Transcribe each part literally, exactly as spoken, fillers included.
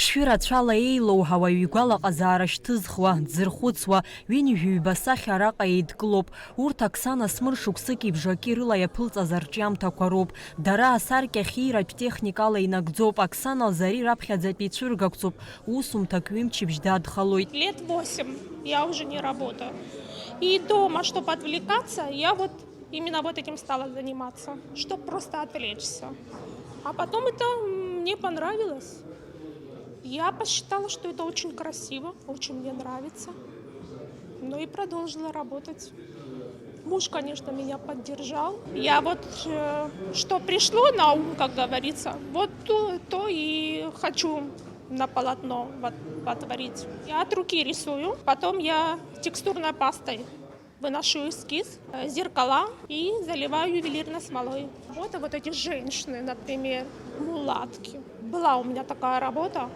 Шәырацәала еилоу ауаҩы игәалаҟазаара шьҭызхуа, дзырхәыцуа, ҩынҩажәаҩба сахьа араҟа еидкылоуп. Урҭ Оксана Смыр шықәсыки бжаки рыла иаԥылҵаз арҿиамҭақәа роуп. Дара асаркьа хьиратә техникала инагӡоуп. Оксана лзы ари раԥхьаӡатәи ицәыргақәҵоуп. Усумҭак ҩымчыбжь дадхалоит. Лет восемь я уже не работаю. И дома, чтобы отвлекаться, я вот именно вот этим стала заниматься, чтобы просто отвлечься. А потом это, м, мне понравилось. Я посчитала, что это очень красиво, очень мне нравится. Ну и продолжила работать. Муж, конечно, меня поддержал. Я вот, э, что пришло на ум, как говорится, вот то, то и хочу на полотно вот, вотворить. Я от руки рисую, потом я текстурной пастой выношу эскиз, э, зеркала и заливаю ювелирной смолой. Вот, вот эти женщины, например, мулатки. Была у меня такая работа,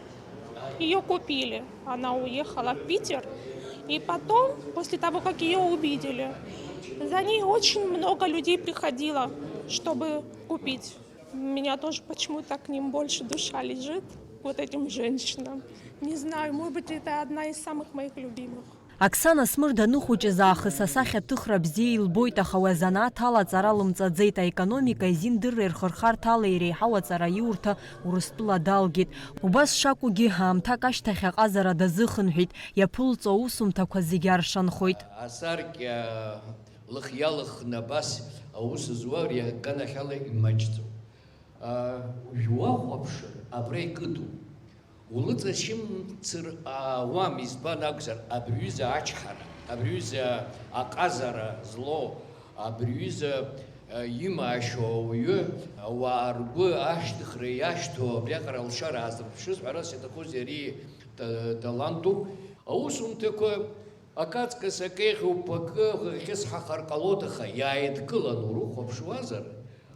ее купили. Она уехала в Питер. И потом, после того, как ее увидели, за ней очень много людей приходило, чтобы купить. У меня тоже почему-то к ним больше душа лежит, вот этим женщинам. Не знаю, может быть, это одна из самых моих любимых. Оксана Смыр даныхәыҷыз аахыс асахьаҭыхра бзиа илбоит, аха уи азанааҭ ала аҵара лымҵаӡеит, аекономика изиндырра ирхырхарҭала иреиҳау аҵараиурҭа Урыстәыла далгеит. Убас шакәугьы, аамҭак ашьҭахь аҟазара дазыхынҳәит, иаԥылҵо аусумҭақәа зегьы аршанхоит. Асаркьа лых иалыхны абас аус зуа ари аганахьала имаҷӡоуп. Уажә уахәаԥшыр, абра икыду. Улыҵашьымцыр ауам, избан акәзар, абри ҩыза ачҳара, абри ҩыза аҟазара злоу, абри ҩыза, э, имаашьоу ауаҩы, ауаа ргәы ашьҭыхра иашьҭоу абриаҟара алшара аазырԥшыз, ҳәарас иаҭахузеи, ари та-, талантуп. Аусумҭақәа акаҵкыс акеиӷьуп, акы ахьысҳахар ҟалоит, аха иааидкыланы урыхәаԥшуазар,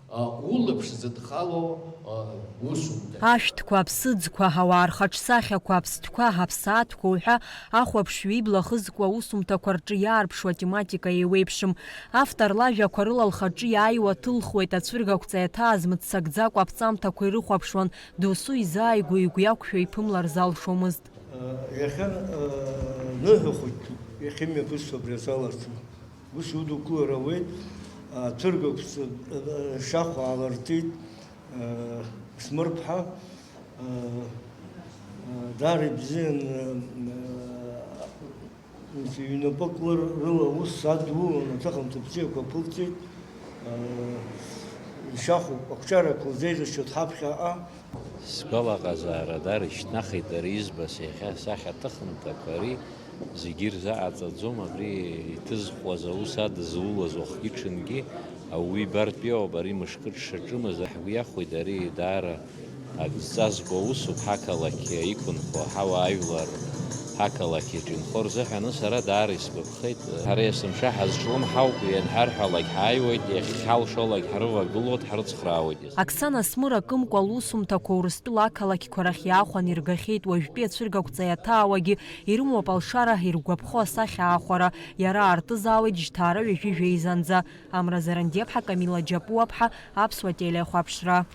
а, улаԥш зыдхало, а, усумҭа. Ашәҭқәа, аԥсыӡқәа, ауаа рхаҿсахьақәа, аԥстәқәа, аԥсаатәқәа уҳәа ахәаԥшҩы ибла ахызкуа аусумҭақәа рҿы иаарԥшуа тематика еиуеиԥшым. Автор лажәақәа рыла лхаҿы иааиуа ҭылхуеит, ацәыргақәҵа иаҭааз мыццакӡакәа аԥҵамҭақәа ирыхәаԥшуан, досу изааигәоу игәы иақәшәо иԥымлар залшомызт. Иахьа, ныҳәахәыҷ иахьымҩаԥысуа абри азал аҿы. Ус удукылара ауеит, ацәыргақәҵа шахәа аалыртит, Смырԥҳа, даара ибзиан, ҩнапык рыла аус садулан, аҭыхымҭа бзиақәа ԥылҵит, ишахәоуп, ақәҿиарақәа лзеиӷьасшьоит ҳаԥхьаҟа. Сгәалаҟазаара даара ишьҭнахит, ари избаз иахьа асахьаҭыхымҭақәа ари зегьы ирзаҟаҵаӡом, абри иҭызхуаз аус адызулаз уахгьы-ҽынгьы ауаҩы ибартә иоуп, ари мышкы дшаҿымыз ҳгәы иахәеит, ари даара ак зҵазкуа усуп, ҳақалақь иқәынхо, ҳауаажәлар ҳақалақь иҿынхо рзыҳәан сара даара исгәаԥхеит. Ҳара есымша ҳазҿлымҳауп, ианҳарҳәалак ҳааиуеит, иахьҳалшалак ҳрывагылоит, ҳрыцхраауеит. Оксана Смыр акымкәа лусумҭақәа Урыстәыла ақалақьқәа рахь иаахәаны иргахьеит, уажәтәи ацәыргақәҵа иаҭаауагьы ирымоуп алшара, иргәаԥхо асахьа аахәара, иара аартызаауеит жьҭаара ҩажәи жәеизанӡа. Амра Зарандиаԥҳа, Камила Џьапуаԥҳа, Аԥсуа телехәаԥшра.